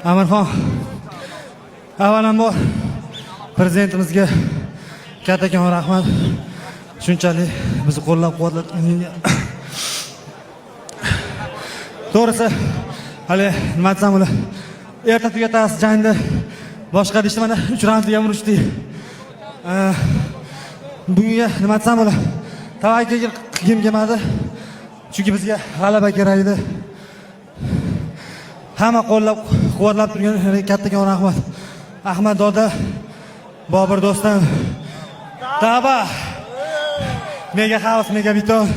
Amirxon, avvalambor prezidentimizga kattakon rahmat. Shunchalik bizni qo'llab-quvvatlaganingga. To'g'risi, hali nima desam ular erta tugatasiz jangni. Boshqa deyishdi, mana 3 raundga ham urishdik. Bunga nima desam ular tavakkal qilgim kelmadi. Chunki bizga g'alaba kerak edi. Hamma qo'llab quvvatlab turgan kattakon rahmat. Ahmad doda, Bobur do'stim, Taba, Mega House, Mega Biton,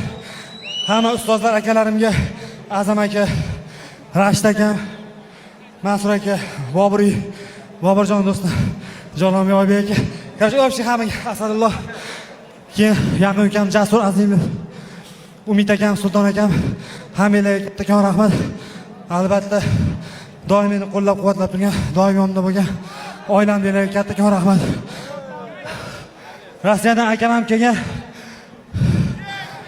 hamma ustozlar akalarimga, Azam aka, Rashid akam, Mansur aka, Boburiy, Boburjon do'stim, Jalolbek Oybek aka, короче, общий hammaga Asadulloh, keyin yaqin ukam Jasur Azimov, Umid akam, Sulton akam, hammanglarga kattakon rahmat. Albatta, doim meni qo'llab-quvvatlab turgan, doim yonimda bo'lgan oilamdagilarga kattakon rahmat. Rossiyadan akam ham kelgan.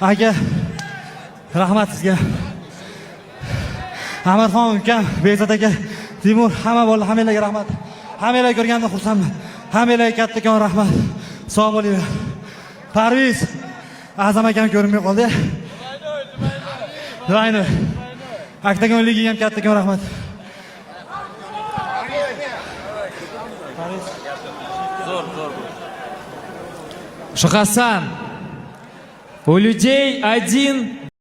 Aka, rahmat sizga. Amirxon ukam, Bekzod aka, Timur, hamma bolalar, hammanglarga rahmat. Hammanglarga ko'rganimdan xursandman. Hammanglarga kattakon rahmat. Sog' bo'linglar. Parviz, Azam akam ko'rinmay qoldi. Двойной. Oktagon ligiga ham kattakon rahmat. Шохасан, у людей один